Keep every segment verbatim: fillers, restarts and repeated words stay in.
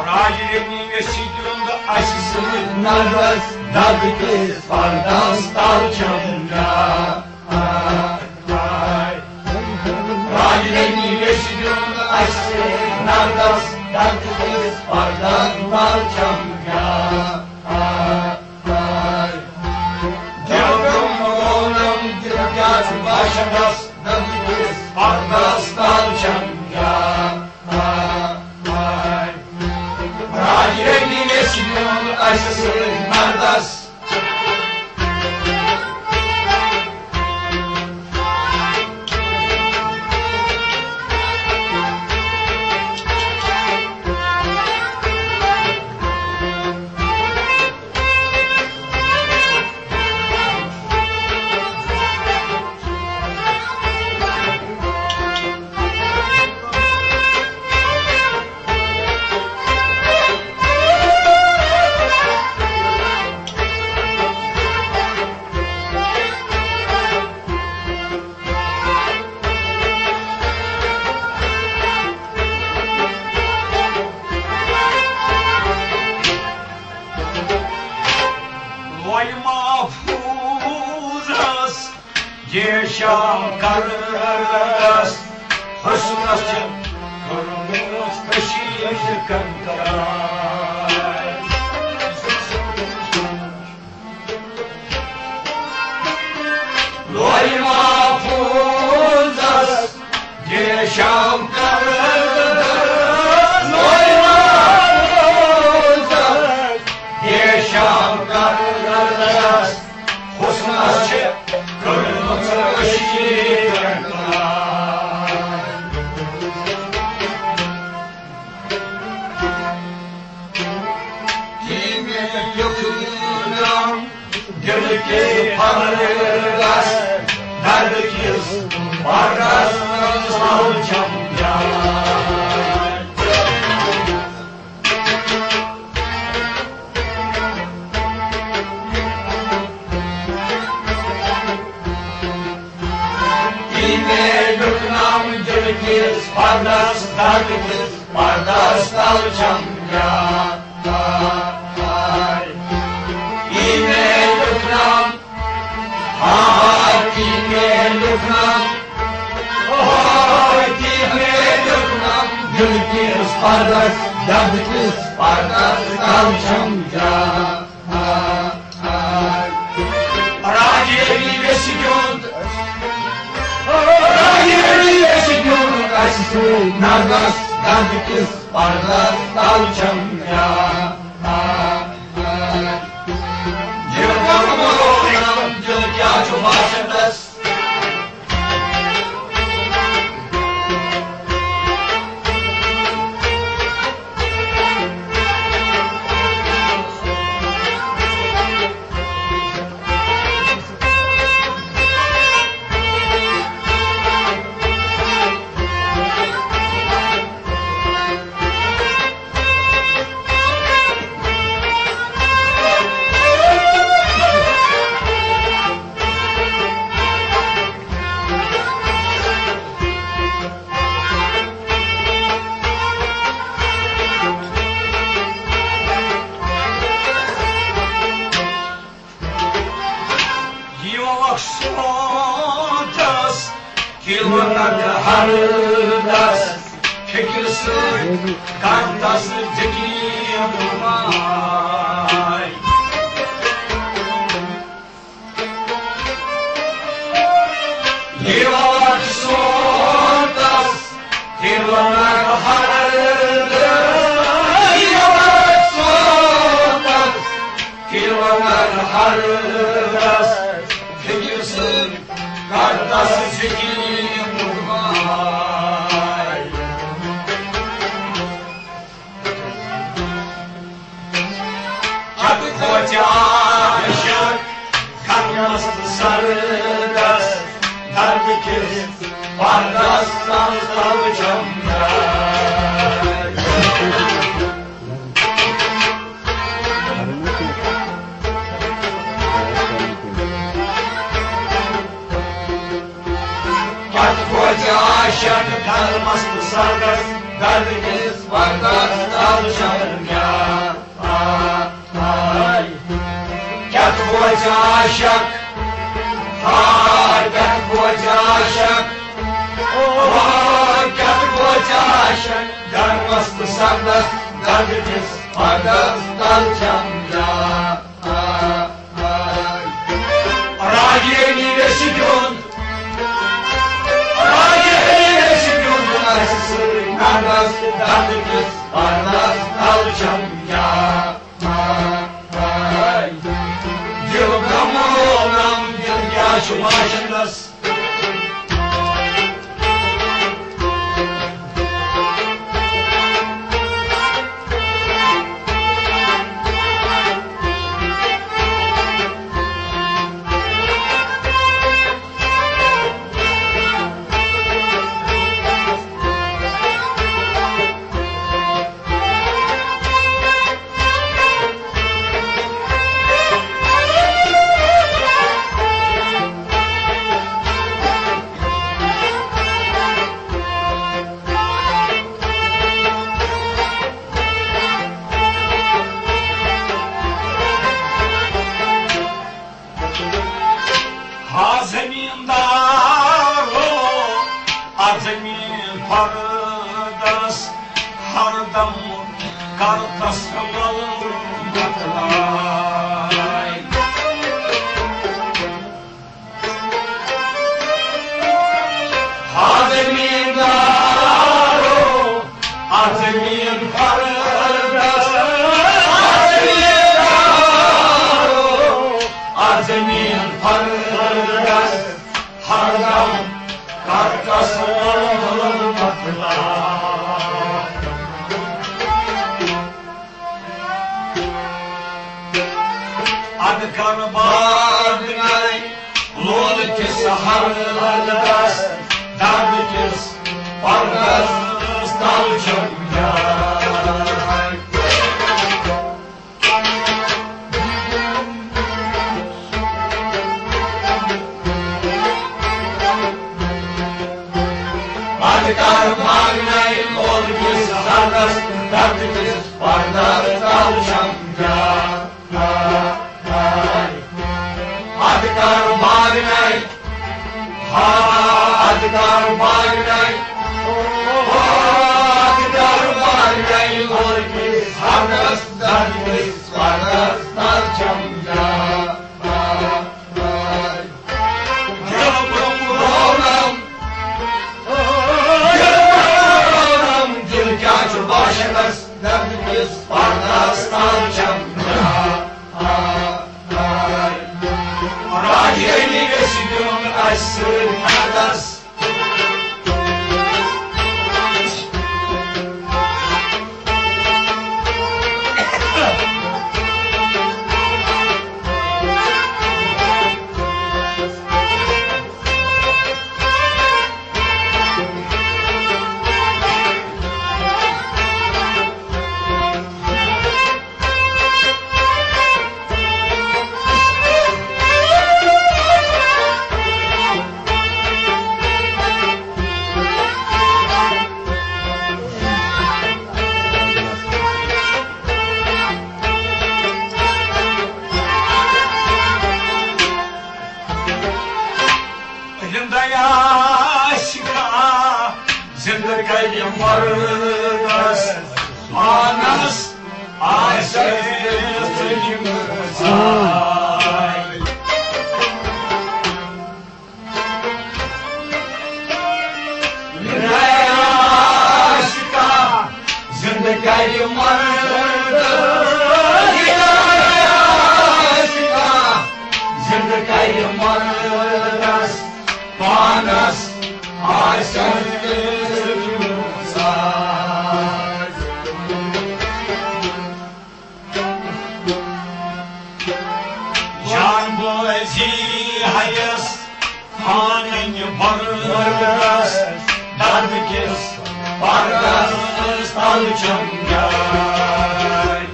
راج رنی ویسی دیُن اسہِ سۭتۍ نظرس، دردٕ کِس پردس تل چھم جا۔ آے، آے۔ راج رنی ویسی دیُن اسہِ سۭتۍ نظرس، دردٕ کِس پردس تل چھم جا۔ آے، آے۔ دِل گوٚم ملولم، دِل کیٛاہ چھُ باشندس، دردٕ کِس پردس تل چھم جا۔ راج رنی ویسی دیُن اسہِ سۭتۍ نظرس۔ لویہِ محفوظس جیشم کرس، حسنس چھِ کٔرمٕژ کٔشیٖر کنکراے۔ لویہِ محفوظس جیشم کرس، لویہِ محفوظس جیشم کرس، حسنس چھِ کٔرمٕژ کٔشیٖر کنکراے۔ ییٚمہِ لیوٚکھنم دِل کِس پردس، دردٕ کِس پردس تل چھم جاے۔ ییٚمہِ لیوٚکھنم دِل کِس پردس، دردٕ کِس پردس تل چھم جاے۔ ییٚمہِ لیوٚکھنم، ہاے، ییٚمہِ لیوٚکھنم، ہاے، ییٚمہِ لیوٚکھنم دِل کِس پردس، دردٕ کِس پردس تل چھم جاے۔ راجی علی ویسی دیُن، راجی علی ویسی دیُن اسہِ سۭتۍ نظرس، دردٕ کِس پردس تل چھم جاے۔ یہِ کوٚر مےٚ روزان، دِل کیٛاہ چھُ باشندس۔ یِوان سونتس، کِلوٗ نتہٕ ہردس، فِکرِ سۭتۍ کر تس ذِکرِ ماے۔ یِوان سونتس، کِلوٗ نتہٕ ہردس، یِوان سونتس، کِلوٗ نتہٕ ہردس، فِکرِ سۭتۍ کر تس ذِکرِ ماے۔ حد کھوژیٛا عاشق، گرمس تہٕ سردس، دردٕ کِس پردس تل تل چھم جاے۔ حد کھوژیٛا عاشق، گرمس تہٕ سردس، دردٕ کِس پردس تل چھم عاشق، ہا کیٛاہ گوٚو عاشق، ہا کیٛاہ گوٚو عاشق، گرمس تہٕ سردس دردٕ کِس پردس تل چھم جان۔ راگینی ویسہِ دیُن، راگینی ویسہِ دیُن، اسہِ سۭتۍ نرس دردٕ کِس پردس تل چھم جان۔ دِل غمو غم، دِل کیٛاہ چھُ ماشنس؟ ہا زمیٖندارو، اتھ زمیٖن فردس ہردم کر تس لل مکلاے۔ ہا زمیٖندارو، اتھ زمیٖن فردس، اتھ زمیٖندارو، اتھ زمیٖن فردس ہردم کر تس مطلب۔ ادٕ کر باغ نَے لول کِس ہردس، دردٕ کِس پردس تل چھم جان۔ ادٕ کر باغ نَے لول کِس ہردس، دردٕ کِس پردس تل چھم جان۔ ادٕ کر باغ نَے، ہا، ادٕ کر باغ نَے، ہا، ادٕ کر باغ نَے، لول کِس ہردس، دردٕ کِس پردس تل چھم جان۔ دِل برونم، دِل برونم، دِل کیٛاہ چھُ باشندس، دردٕ کِس پردس تل چھم جان۔ راجی علی گژھِ دیُن اَسہِ سۭتۍ نظر۔ زندہ عاشقہ، زندہ کَرِ مردس، پانس آسہِ ژٕ یِم زاے۔ زندہ عاشقہ، زندہ کَرِ مردس، زندہ عاشقہ، زندہ کَرِ مردس، پانس آسہِ ساز۔ جان بٲزی ہیس پانن بردس، دردٕ کِس پردس تل چھم جاے۔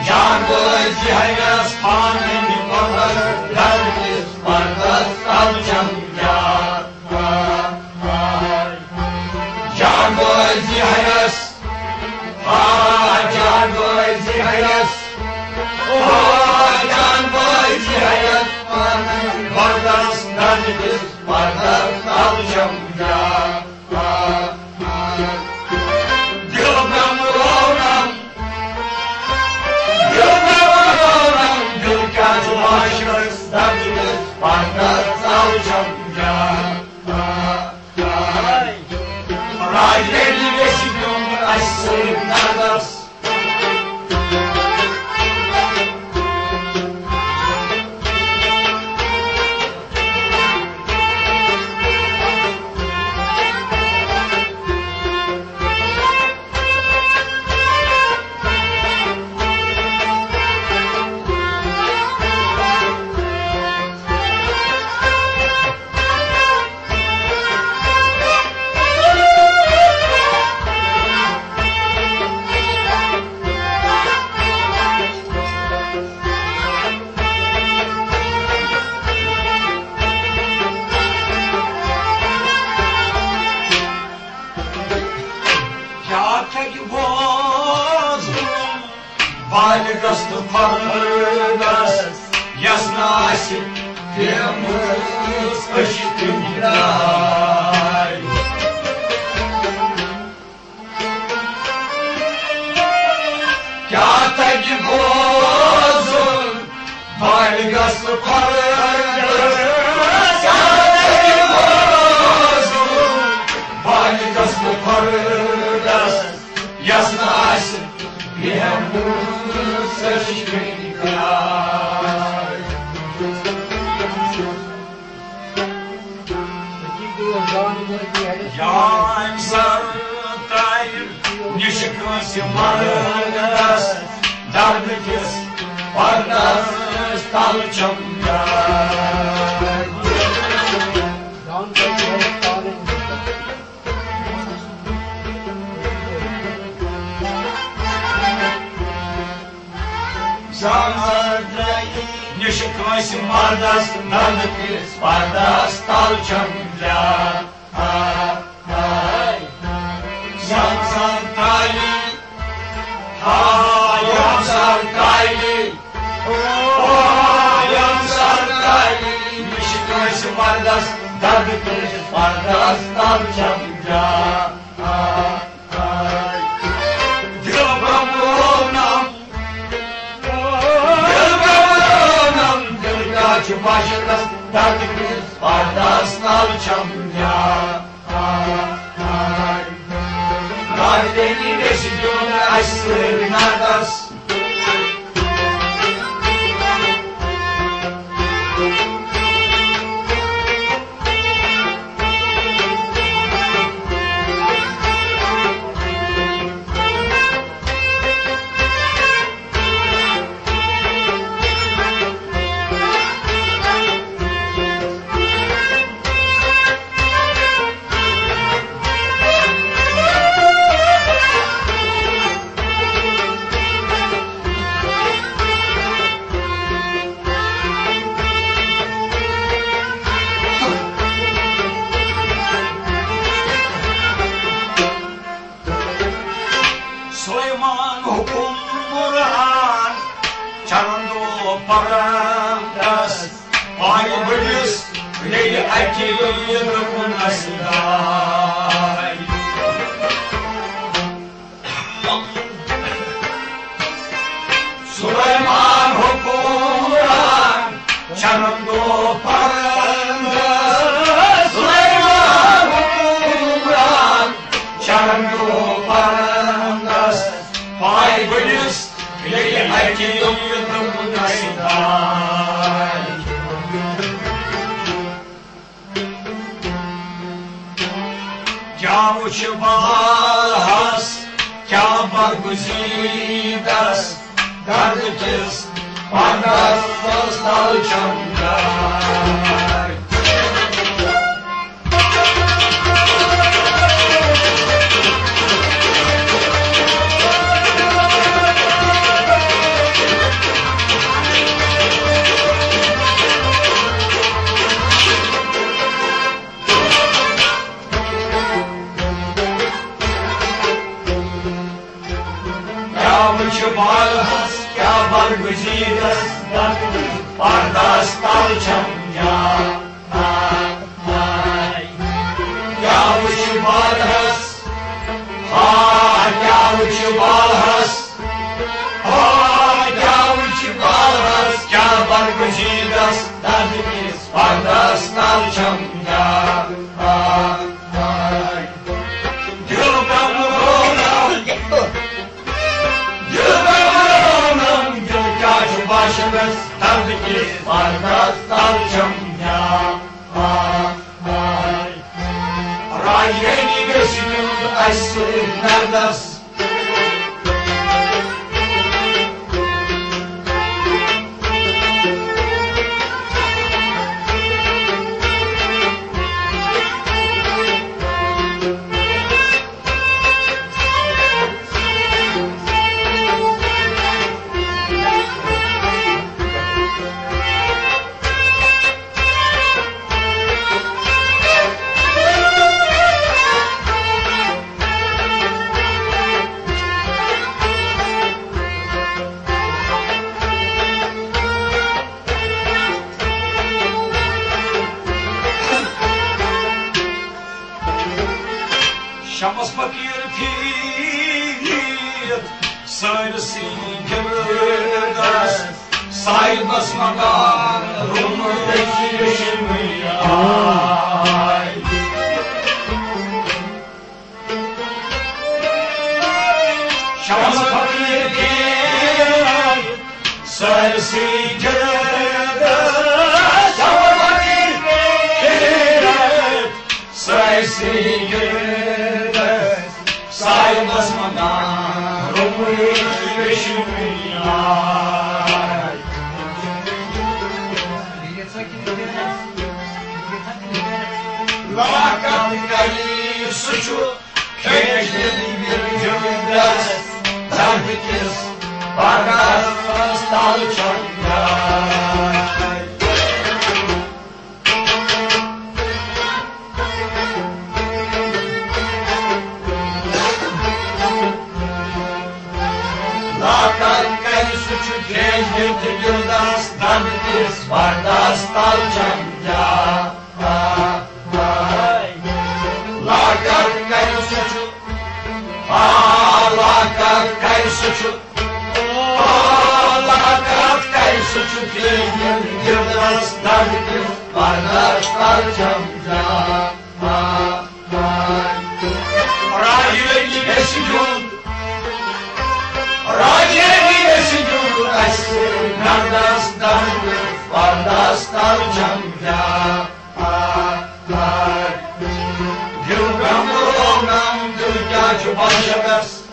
جان بٲزی ہیس پانن بردس، دردٕ کِس پردس تل چھم جاے۔ دس درد کِس پردس تل چھم جان۔ دل غم رونم، دل غم رونم، دل کیٛاہ چھُ عاشقس درد کِس پردس تل چھم جان۔ راج ریڈی گژھِ دیُن اَسہِ سۭتۍ نظر۔ کیٛاہ تھکہِ بوزُن بالغس تہٕ فردس، یس نہٕ آسہِ پیمٕژ عشقٕچ ڈاے۔ کیٛاہ تگہِ بوزُن بالغس تہٕ فردس، کیٛاہ تگہِ بوزُن بالغس تہٕ فردس، یس نہٕ آسہِ بیہمُت سچ گٔے پیار۔ جان سر ترٛاوِ نِش کٲنٛسہِ مردس، درد کِس پردس تل چھم جان۔ زانٛہہ درٛایہِ نِش کٲنٛسہِ مردس، درد کِس پردس تل چھم جان۔ زانٛہہ درٛایہِ، آ، زانٛہہ درٛایہِ، آ، زانٛہہ درٛایہِ نِش کٲنٛسہِ مردس، درد کِس پردس تل چھم جان۔ دل غم رونم، دل غم رونم، دل کیٛاہ چھُ بشرس درد کِس پردس تل چھم جان۔ ناردینی گژھِ دیُن اَسہِ سۭتۍ نظر۔ سلیمان حکمران، چرندو پرندس، پایہِ بٔڑِس، ییٚلہِ اَکہِ ییٚلہِ وُنس داے۔ سلیمان حکمران، چرندو پرندس، سلیمان حکمران، چرندو پرندس، پایہِ بٔڑِس، ییٚلہِ اَکہِ ییٚلہِ وُنس داے۔ کیٛاہ وُچھِ بالہس، کیٛاہ برگزیدس، درد کِس پردس تل چھم جان۔ کیٛاہ وُچھِ بالہس، کیٛاہ برگزیدس، درد پردس تل چھم کیٛاہ وٕچھِ بالہَس؟ آ، کیٛاہ وٕچھِ بالہَس؟ آ، کیٛاہ وٕچھِ بالہَس؟ کیٛاہ برگزیدَس؟ دَردٕ کِس پردَس تَل چھَم کیٛاہ؟ آ، آ۔ دِل غم رونم، دِل غم رونم، دِل کیٛاہ چھُ باشندَس؟ دَردٕ کِس پردَس تَل چھَم کیٛاہ؟ آ، آ۔ راج رانی گژھِ نیُن اَسہِ سۭتۍ نردَس۔ شمس فقیٖر پھیٖرِتھ سٲرسٕے گِردَس، صاحبَس مقام روٚمُت چشمہٕ آے۔ شمس فقیٖر پھیٖرِتھ سٲرسٕے گِردَس، شمس فقیٖر پھیٖرِتھ سٲرسٕے گِردَس، صاحبَس مقام روٚمُت چشمہٕ آے۔ لاکَتھ کَرِ سُہ چھُ کھیٖچ دِتھ گِردَس، دَردٕ کِس پردَس تَل چھَم جاے۔ لاکَتھ کَرِ سُہ چھُ کھیٖچ دِتھ گِردَس، دَردٕ کِس پردَس تَل چھَم جاے۔ لاکَتھ کَرِ سُہ چھُ، آ، لاکَتھ کَرِ سُہ چھُ، آ، لاکَتھ کَرِ سُہ چھُ، کھیٖچ دِتھ گِردَس، دَردٕ کِس پردَس تَل چھَم جاے۔ راجہِ رٔٹِتھ گژھِ دیُن، راجہِ رٔٹِتھ گژھِ دیُن اَسہِ نردَس، دَردٕ کِس پردَس تَل چھَم جاے۔ دِل غم روغم، دِل کیٛاہ چھُ باشندَس؟